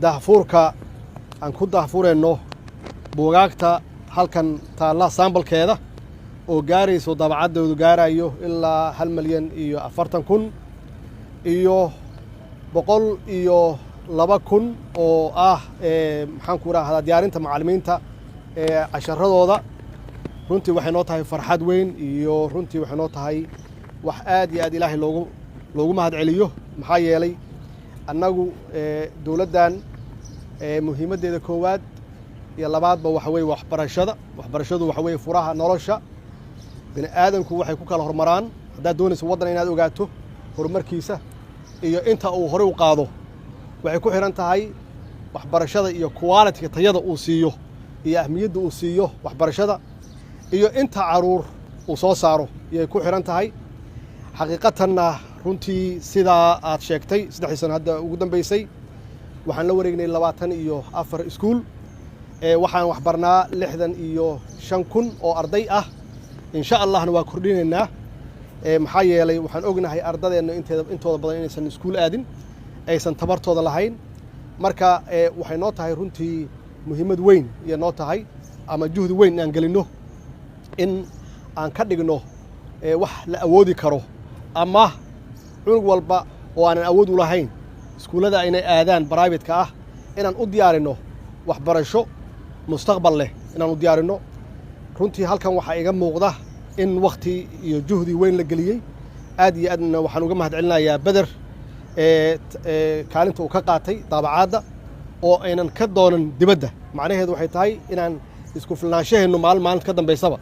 Daahfuurka aan ku daahfurayno buugaagta halkan taalla sample-keeda oo gaarayso, dabacaddoodu gaarayo ilaa 1,040,000 iyo 102,000 oo ah, maxaan ku rahdaa, diyaarinta macallimiinta ee casharadooda. Runtii waxay noo tahay farxad weyn iyo runtii waxay noo tahay wax aad iyo aad Ilaahay loogu mahad celiyo, maxaa yeelay annagu dowladdan muhiimaddeeda koowaad iyo labaadba waxa weeye waxbarashada. Waxbarashadu waxa weeye furaha nolosha bini aadamku. Waxay ku kala horumaraan, haddaad doonayso waddan inaad ogaato horumarkiisa iyo inta uu horey u qaado, waxay ku xidhan tahay waxbarashada iyo quality-ga, tayada uu siiyo iyo ahmiyadda uu siiyo waxbarashada iyo inta caruur uu soo saaro iyay ku xidhan tahay. Xaqiiqatanna runtii sidaa aad sheegtay, 3dii sano hadda ugu dambeysay waxaan la wareegnay 24 iskuul. Waxaan waxbarnaa 65,000 oo arday ah. Insha Allahna waa kordhinaynaa, maxaa yeelay waxaan ognahay ardadeenna inteeda intooda badan inaysan iskuul aadin, aysan tabartooda lahayn. Marka waxay noo tahay runtii muhiimad weyn iyo noo tahay ama juhdi weyn inaan gelinno in aan ka dhigno wax la awoodi karo ama cunug walba oo aanan awood u lahayn iskuullada inay aadaan private-ka ah inaan u diyaarinno waxbarasho mustaqbal leh inaan u diyaarinno. Runtii halkan waxaa iga muuqda in wakhti iyo juhdi weyn la geliyey. Aad iyo aadna waxaan uga mahad celinayaa Beder kaalinta uu ka qaatay daabacaadda oo aynan ka doonan dibadda. Macnaheedu waxay tahay inaan isku filnaanshaheennu maalin maalinta ka dambaysaba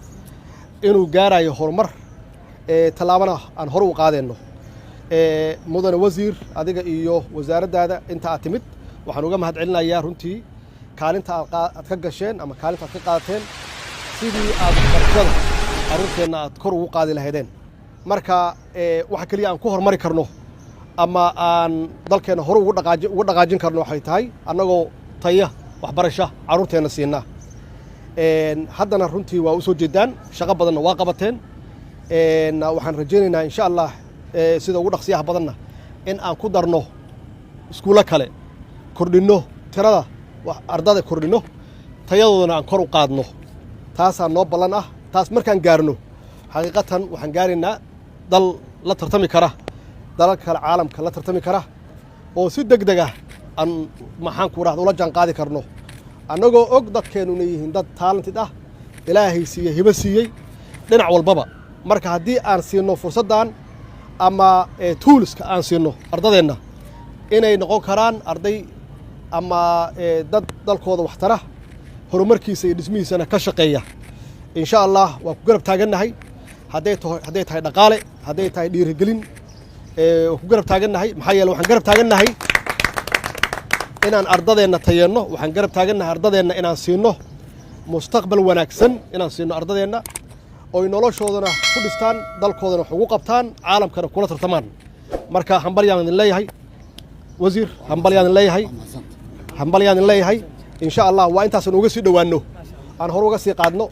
inuu gaarayo horumar, tallaabana aan hore u qaadeenno. Mudane wasiir, adiga iyo wasaaraddaada inta aad timid waxaan uga mahad celinayaa runtii kaalinta aad ka gasheen ama kaalinta aad ka qaadateen sidii aad waxbarashada carruurteenna aad kor ugu qaadi lahaydeen. Marka waxa keliya aan ku horumari karno ama aan dalkeenna hore ugu dhaqaajin karno waxay tahay annagoo taya waxbarasho carruurteenna siinaa. Haddana runtii waa u soo jeedaan, shaqo badanna waa qabateen. Waxaan rajaynaynaa, insha Allah, sida ugu dhaqsiyaha badanna in aan ku darno iskuullo kale, kordhinno tirada ardada, kordhinno tayadoodana, aan kor u qaadno. Taasaa noo ballan ah. Taas markaan gaarno, xaqiiqatan waxaan gaaraynaa dal la tartami kara dalalka kale, caalamka la tartami kara, oo si deg deg ah aan, maxaan ku rahda, ula jaan qaadi karno, annagoo og dadkeennu inay yihiin dad talented ah, Ilaahay siiyey, hibo siiyey dhinac walbaba. Marka haddii aan siinno fursaddan ama tools-ka aan siinno ardadeenna, inay noqon karaan arday ama dad dalkooda waxtara, horumarkiisa iyo dhismihiisana ka shaqeeya. Insha Allah waa ku garab taagannahay, hadday tahay dhaqaale, hadday tahay dhiirigelin, waa ku garab taagannahay. Maxaa yeele waxaan garab taagannahay inaan ardadeenna tayeenno, waxaan garab taagannahay ardadeenna inaan siinno mustaqbal wanaagsan, inaan siinno ardadeenna oy noloshoodana ku dhistaan, dalkoodana wax ugu qabtaan, caalamkana kula tartamaan. Marka hambalyaan idin leeyahay, wasiir, hambalyaan idin leeyahay, hambalyaan idin leeyahay. Insha Allah waa intaasan uga sii dhowaanno, aan hore uga sii qaadno.